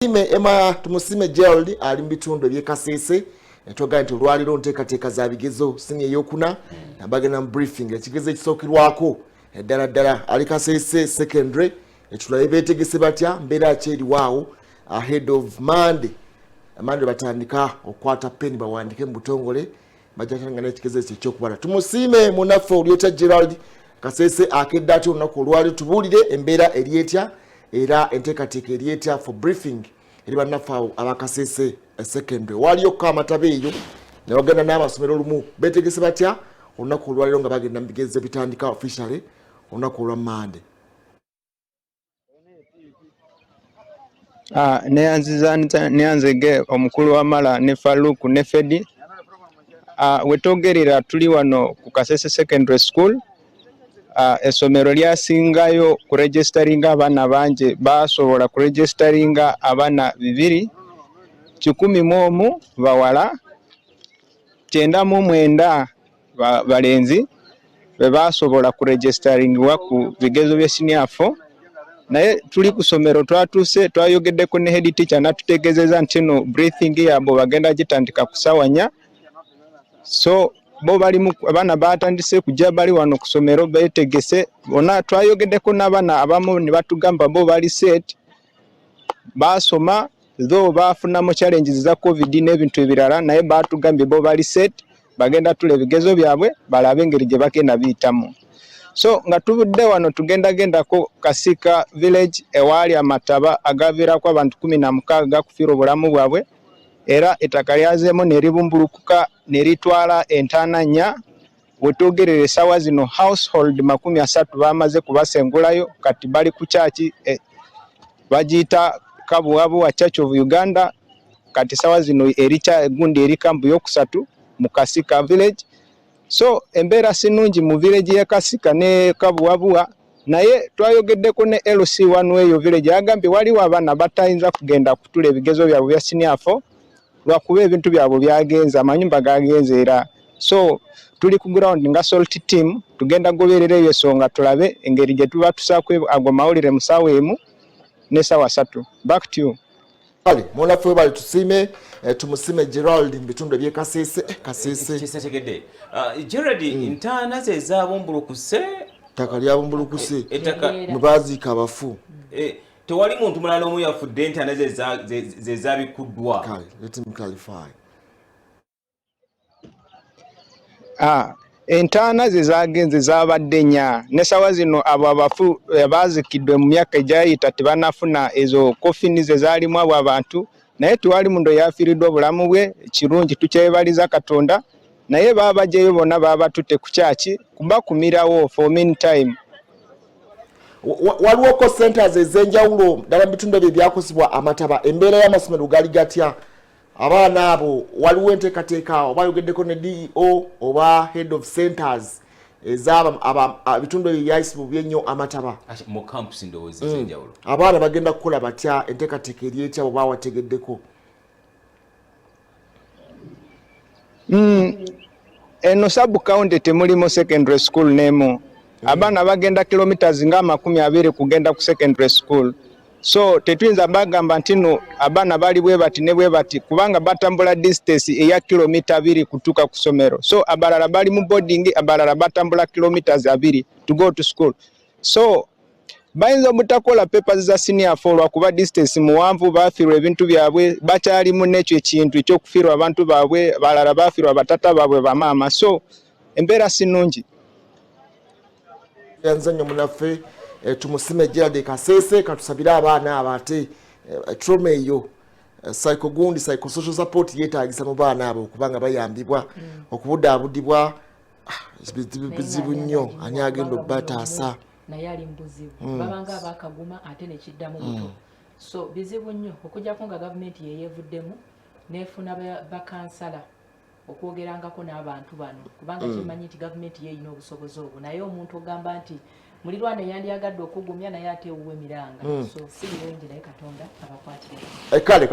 Emma Tumusime Gerald ali mu bitundu eby'e Kasese. Twagala nti olwaliro nteekateeka za bigezo siniya eyokuna bagenda mu briefing, ekigezo ekisookerwako ddala ddala. Ali Kasese Secondary, tulabe beetegese batya, mbeera ki eriwaawo ahead of Monday. Monday batandika okukwata peni bawandike mu butongole, bajja tanga n'ekigezo ekyo ekyokubala. Tumusiime munaffe Olyota Gerald Kasese akedde atya olunaku olwaliro? Tubuulire embeera eri etya era enteekateeka eri etya for briefing eri bannaffe awo abakasese Secondary. Waliyo amataba eyo ne bagenda n'amasomero olumu, beetegese batya olunaku olwaliro nga bagenda mu bigezo ebitandika officially olunaku olwa Mande? Ah, neyanziza neyanzege omukulu wa Mala ne Faluku ne Fedi. Ah, wetogerera tuli wano ku Kasese Secondary School. Ah, essomero lyasingayo kuregisteringa abaana bangi, basobola kuregisteringa abaana 201 bawala, 99 balenzi be basobola kuregisteringbwa ku bigezo bya senior 4. Naye tuli ku ssomero, twatuuse, twayogeddeko ne head teacher n'atutegeezeza nti no briefing yaabwe bagenda gitandika ku ssaawa 4. So bo bali abaana batandise kujja, bali wano ku ssomero beetegese bonna. Twayogeddeko n'abaana abamu ne batugamba bo bali set, baasoma though baafunamu challenges za COVID n'ebintu ebirala, naye batugambye bo bali set, bagenda tula ebigezo byabwe balabe engeri gye bagenda biyitamu. So nga tuvudde wano tugenda gendako Kasika village ewaali amataba agaviirako abantu 16 kufiirwa obulamu bwabwe, era ettaka lyazeemu ne libumbulukuka ne litwala entaana 4. Wetwogerera essaawa zino household 30 bamaze kubasengulayo, kati bali ku kyaki bagiyita Kabuwabuwa Church of Uganda. Kati essaawa zino eri gundi eri kampu yokusatu mu Kasika village. So embeera si nnungi mu village y'e Kasika ne Kabuwabuwa, naye twayogeddeko ne LC wano eyo village, yagambye waliwo abaana batayinza kugenda kutula ebigezo byabwe bya senior 4 lwakuba ebintu byabwe byagenze, amanyumba gagenze era. So tuli ku ground nga SALT team, tugenda goberera eyo ensonga tulabe engeri gye tuba tusaako ago mawulire mu ssaawa 1 n'essaawa 3. Back to you. Kale munaffe webale, tusiime Tumusime Gerald mu bitundu eby'e Kasese, Kasese. Kisetegedde. Ah, Gerald, ntaana ze zabumbulukuse? Ttaka lyabumbulukuse. Ettaka. Mwe baziika abafu. Tewali muntu mulala omu yafudde, entaana ze zabikuddwa. Kale, let me clarify. Ah, entaana ze zagenze zabadde 4, n'essaawa zino abo abafu baazikiddwe mu myaka egyayita tebanafuna ezo kofini ze zaalimu abo abantu, naye tewali muntu yafiiriddwa obulamu bwe. Kirungi, tukyebaliza Katonda, naye baabagyeyo bonna baabatutte ku kyaki kubakumirawo for meantime. Waliwoko centers ez'enjawulo ddala mu bitundu ebyo ebyakozebwa amataba. Embeera y'amasomero gali gatya? Abaana abo waliwo enteekateeka oba ayogeddeko ne DEO oba head of centers ebitundu ebyo byayisibwa bubi ennyo amataba? Mu campus ndowooza ez'enjawulo. Abaana bagenda kukola batya? Enteekateeka eri etya oba wategeddeko? Eno sub county temulimu secondary school nemu. Abaana bagenda kilometers nga 20 kugenda ku secondary school, so tetuyinza bagamba nti no abaana bali bwe bati ne bwe bati, kubanga batambula distance eya kilomita 2 kutuuka ku ssomero. So abalala bali mu boarding, abalala batambula kilometers 2 to go to school, so bayinza obutakola papers za senior 4 lwakuba distance muwanvu, bafiirwa ebintu byabwe, bakyalimu n'ekyo ekintu ekyokufiirwa abantu baabwe, balala bafiirwa batata baabwe, bamaama, so embeera si nnungi. Yanza nnyo munaffe Tumusime Gerald Kasese. Katusabire abaana abo, ate trauma eyo, psycho gundi psychosocial support yeetagisa mu baana abo okubanga bayambibwa okubudaabudibwa. Ah, bizibu nnyo, ani agenda obbataasa? Naye ali mu buzibu, babanga abakaguma ate nekiddamu buto, so bizibu nnyo okujjako nga gavumenti yeyeevuddemu nefuna bakansala okwogerangako n'abantu bano, kubanga kimanyi nti gavumenti yeeyina obusobozi obwo, naye omuntu ogamba nti mulirwana yandyagadde okugumya naye ate ewuwe miranga, so si birungi, naye Katonda abakwatire. Kale.